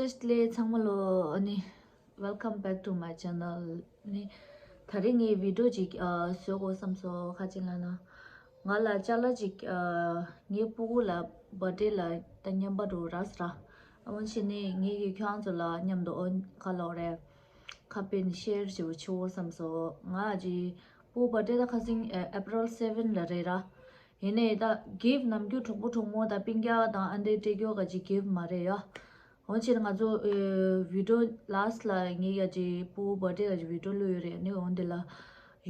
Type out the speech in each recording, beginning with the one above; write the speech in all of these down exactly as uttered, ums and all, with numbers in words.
བཀྲ་ཤིས་བདེ་ལེགས་ཚང་མ་ལོ། ཨ་ནི། Welcome back to my channel. ཨ་ནི། ད་རེས་ངས་བི་ཌིའོ་ཅིག་ཨ། བཟོ་དགོས་བསམ་སོང་། ག་ཅི་ལབ་ན། ང་ལ་ཅ་ལག་ཅིག་ཨ། ངའི་སྤུ་གུ་ལ་བར་ཌེ་ལ་ད་བརྙན་པར་འདྲ་པོ་རག་སོང་ར། ཨ། འོ་བྱས་ནས་ངས་ཀྱིས་ཁྱེད་རང་ཚོ་ལ་མཉམ་དུ་ཨོ་ག་ལབ་དགོས་རེད། ཁ་དཔེ་ནས་ཤེར་བྱེད་པ་བྱེད་དགོས་བསམ་སོང་། ང་ཅིག་སྤུ་གུ་བར་ཌེ་ད་ཁ་སང་ཨ། April seven ལ་རེད་ར། ཡིན་ནའི་ད་གིཕ་ནམ་རྒྱུན་གྲོགས་པོ་གྲོགས་མོ་དང་སྤུན་ཀྱག་དང་ཨ་འདྲ་སྤྲད་རྒྱུ་ག་ཅིག་གིཕ་མ་རེད་ཡ། འོ་བྱས་ང་ཚོ་ཨེ། བི་ཌིའོ་ལཱ་སི་ཊི་ལ་ངས་ཡ་ཅིག་སྤུ་གུ་བར་ཌེ་ལ་ཅིག་བི་ཌིའོ་བླུགས་ཡོད་རེད། ཨ་ནི་འོ་འདི་ལ་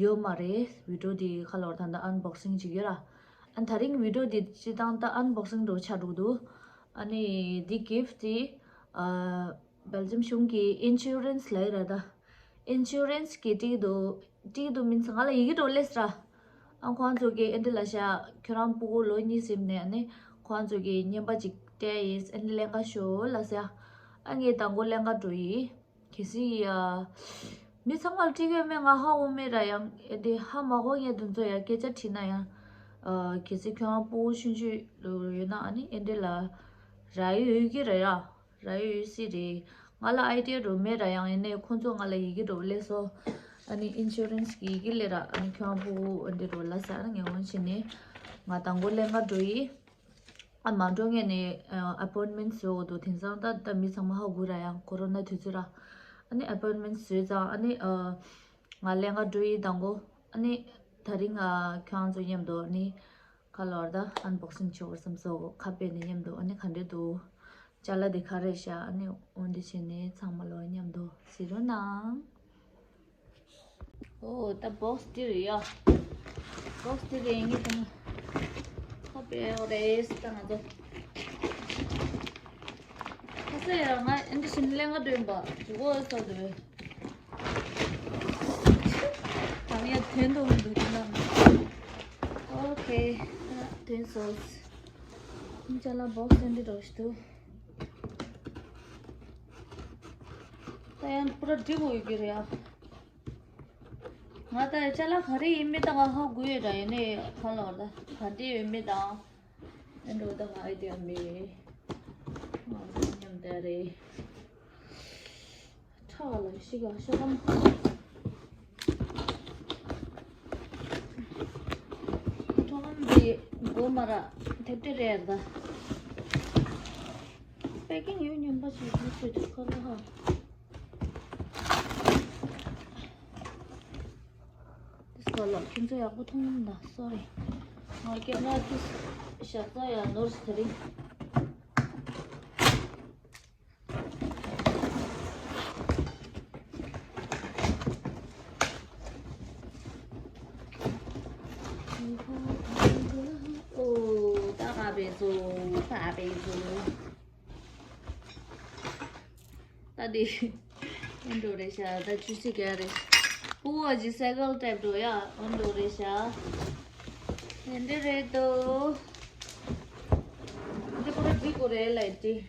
ཡོད་མ་རེད། བི་ཌིའོ་འདི་ག་ལབ་དགོས་རེད། ད་ལྟ་ཨན་བོག་སིང་བྱེད་ཀྱི་ཡོད་ར། ཨ། ད་རིང་བི་ཌིའོ་འདི་སྤྱིར་བཏང་ད་ཨན་བོག་སིང་འདྲ་པོ་ཆགས་འགྲོ་གི་འདུག་ཨ་ནི་འདི་གིཕ་འདི་ཨ། སྦེལ་ཇམ་གཞུང་གི་ཨིན་ཤུ་རན་སི་ལབ་ཀྱི་རེད་ད། ཨིན་ཤུ་རན་སི་གིས་སྤྲད་ཀྱི་འདུག་སྤྲད་ཀྱི་འདུག་མིན་ང་ལ་ཡི་གེ་འདྲ་པོ་སླེབས་སོང་ར། ཨ། ཁོང་ཚོ་གིས་ཨེ་འདྲ་ལབ་ཤག་ཁྱོད་རང་སྤུ་གུ་ལོ་གཉིས་ཟིན་ནས་ཨ་ནི་ཁོང་ཚོ་གིས་བརྙན་པར་ཅིག་སྤྲད་ཡིན། ཨེ་འདྲ་ལེན་ག་ཤོག་ལབ་ཤག་ཨ། ངས་དང་པོ་ལེན་ག་འགྲོ་ཡིན། གལ་སྲིད་ཡ། མི་ཚང་མ་ལ་སྤྲད་ཀྱི་ཡོད་མེད་ང་ཧ་གོ་མེད་ར། ཡང་ཨེ་འདྲ་ཧ་མ་གོ་མཁན་དེ་ཚོ་ཡ་སྐད་ཆ་དྲིས་ན་ཡང་། ཨ། གལ་སྲིད་ཁྱོད་རང་སྤུ་གུ་ཆུང་ཆུང་ཡོད་ན་ཨ་ནི་ཨེ་འདྲ་ལ་རག་ཡོད་ཀྱི་རེད་ཡ། རག་ཡོད་སྲིད་རེད། ང་ལ་ཨའི་ཌི་ཡ་འདྲ་པོ་མེད་ར། ཡང་ཡིན་ནའི་ཁོང་ཚོ་ང་ལ་ཡི་གེ་འདྲ་པོ་སླེབས་སོང་། ཨ་ནི་ཨིན་ཤུ་རན་སི་གི་ཡི་གེ་སླེབས་ར། ཨ་ནི་ཁྱོད་རང་སྤུ་གུ་ཨེ་འདྲ་འདྲ་པོ་ལབ་ཤག་ཨ་ནི་ངས་འོ་བྱས་ནས་ང་དང་པོ་ལེན་ག་འགྲོ་ཡིན། ཨ། མ་འགྲོ་སྔོན་ནས་ཨ། ཨ་པོའིན་མེན་ཊི་བཟོ་དགོས་འདུག་དེང་སང་ད་ད་མི་ཚང་མ་ཧ་གོ་ར། ཡང་ཀོ་རོ་ན་དུས་ཚོད་ར། ཨ་ནི་ཨ་པོའིན་མེན་ཊི་བཟོས་ཙང་ཨ་ནི་ཨ། ང་ལེན་ག་འགྲོ་ཡིན་དང་པོ། ཨ་ནི་ད་རིང་ང་ཁྱོད་རང་ཚོ་མཉམ་དུ་ཨ་ནི་ག་ལབ་དགོས་རེད་ད། ཨན་བོག་སིང་བྱེད་དགོས་བསམ་སོང་། ཁ་དཔེ་ནས་མཉམ་དུ་ཨ་ནི་ག་འདྲ་འདུག་ཅ་ལག་འདི་ག་རེ་རེད་ཤག་ཨ་ནི་འོ་འདི་བྱས་ནས་ཚང་མ་ལོ་མཉམ་དུ་གཟིགས་རོགས་གནང་། ཨོ་ད་བོག་སི་འདི་རེད་ཡ། བོག་སི་འདི་རེད། ངས་ད་ཁ་དཔེ་ཡོད་རེད་ད་ང་ཚོ། ཁ་ས་ཡ་ང་ཨེ་འདྲ་བྱས་ནས་ལེན་ག་འགྲོ་ཡིན་པ། ཇུ་གོ་ས་འདུག་ད་ཡ་དོན་དུ་མི་འདུག་དེ་ལ། ཨོ་ཁེ། དོན་སོང་། ཅ་ལག་བོག་སི་འདི་འདྲ་ཞིག་འདུག་ད་ཡང་པུ་ར་འགྲིག་གི་ཡོད་ཀྱི་རེད་ཨ། ང་ད་ཅ་ལག་ག་རེ་ཡིན་མིན་ད་ང་ཧ་གོ་ཡོད་ར། ཡིན་ནའི་ག་ལབ་དགོས་རེད་ད། ག་འདྲ་ཡོད་མེད་དང་། ཨེ་འདྲ་པོ་ད་ང་ཨའི་ཌི་ཡ་མེད། ང་ཚོ་མཉམ་དུ་རེད། ཁྲག་ལ་ཤི་ག་ཤ་ལམ། ཁྲག་ལམ་དེ་སྒོ་མ་ར་ཐེབས་ཏེ་རེད་ད། པེ་ཀིང་ཡོད་སྙམ་པ་ཞིག་ཡོད་ཚོད་དུ་ཁ་ལ་ཧ། This color ཁྱོད་ཚོ་ཡག་པོ་མཐོང་མི་འདུག Sorry. ང་ཀེམ་ར་ཀིས་ཞག་ཚ་ཡ་ནོར་སི་ཐ་རིང་། ཨོ་ད་ག་བེ་ཟོ་ད་བེ་ཟོ། ད་འདི་ཨེ་འདྲ་རེད་ཤག་ད་ཆུ་སི་ག་རེད། སྤུ་གུ་ཅིག་སའི་ཀལ་ཊའིབ་འདྲ་པོ་ཡ། ཨེ་འདྲ་རེད་ཤག་ཨེ་འདྲ་རེད་དོ། འདི་པུ་ར་འགྲིག་གི་རེད་ལབ་ཀྱི།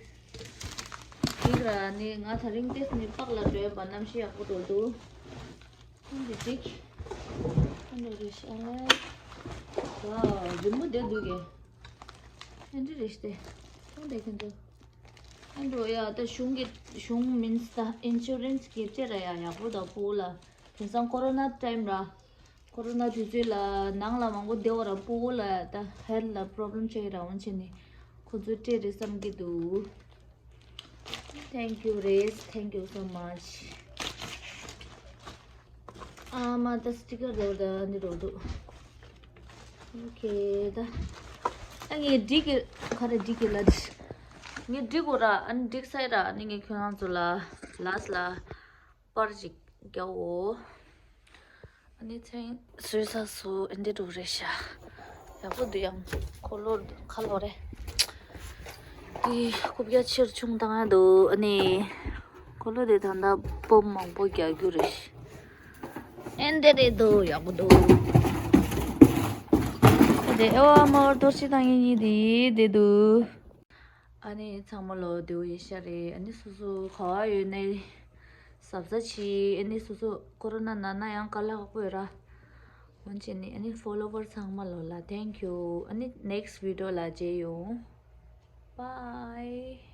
འགྲིག་ར་ནི་ང་ད་རིང་ཏོག་ཙམ་པགས་ལ་འགྲོ་ཡ་པ་གནམ་གཤིས་ཡག་པོ་འགྲོ་འདུག་ཨེ་འདྲ་འགྲིག་ཨེ་འདྲ་རེད་ཤག་ཝའོ་རི་མོ་བསྡད་འདུག་གས། ཨེ་འདྲ་རེད་ཤག་སྟེ། ཨེ་འདྲ་ཁྱོད་ཚོ། ཨེ་འགྲོ་ཡ་ད་གཞུང་གི་གཞུང་མིན་ད་ཨིན་ཤུ་རན་སི་གིས་སྤྲད་ར་ཡ། ཡག་པོ་ད་སྤུ་གུ་ལ། དེང་སང་ཀོ་རོ་ན་ཊའིམ་ར། ཀོ་རོ་ན་དུས་ཚོད་ལ་ནང་ལ་མང་པོ་བསྡད་པ་ར་སྤུ་གུ་ལ་ད་ཧེལ་ཐི་ལ་པོ་རོབ་ལེམ་ཆགས་ཀྱི་ར། འོ་བྱས་ནས་ཁོ་ཚོས་སྤྲད་རེད་བསམ་གྱི་འདུག Thank you རེད། Thank you so much. ཨ་མ་ད་སི་ཊི་ཀར་འདྲ་པོ་ད་འདི་འདྲ་པོ་འདུག་ཨོ་ཁེ་ད། ཨ་ངས་འགྲིག་གི་ག་རེ་འགྲིག་གི་ལ་འདི། ངས་འགྲིག་གོ་ར། ཨ་ནི་འགྲིག་ས་ཡི་ར། ཨ་ནི་ངས་ཁྱོད་རང་ཚོ་ལ་ལཱ་སི་ཊི་ལ་པར་ཅིག་རྒྱག་འོ། ཨ་ནི་ཚེ་རིང་བཟོས་ཚར་སོང་། ཨེ་འདྲ་འདྲ་པོ་རེད་ཤག་ཡག་པོ་འདུག་ཡང་འཁོར་ལོ་ག་ལབ་དགོས་རེད། འདི་རྐུབ་བཀྱག་ཕྱིར་ཆུང་བཏང་ཡ་འདུག་ཨ་ནི་འཁོར་ལོ་དེ་ད་ལྟ་སྦོམ་མང་པོ་རྒྱག་རྒྱུ་རེད། ཨེ་འདྲ་རེད་འདུག་ཡག་པོ་འདུག་ཨེ་འདྲ་ཨེ་བ་མ་བར་དོར་ཅི་བཏང་ཡིན་འདི་བསྡད་འདུག་ཨ་ནི་ཚང་མ་ལོ་བདེ་པོ་ཡིན་ཤག་རེད། ཨ་ནི་སོ་སོ་ག་པར་ཡོད་ནའི་གཟབ་གཟབ་བྱེད། ཨ་ནི་སོ་སོ་ཀོ་རོ་ན་ན་ན་ཡང་དཀའ་ལས་ཁག་པོ་ཡོད་ར། འོན་ཀྱང་ནི་ཨ་ནི་ཕོ་ལོ་ཝར་ཚང་མ་ལོ་ལ་thank you. ཨ་ནི་next video ལ་མཇལ་ཡོང་། Bye.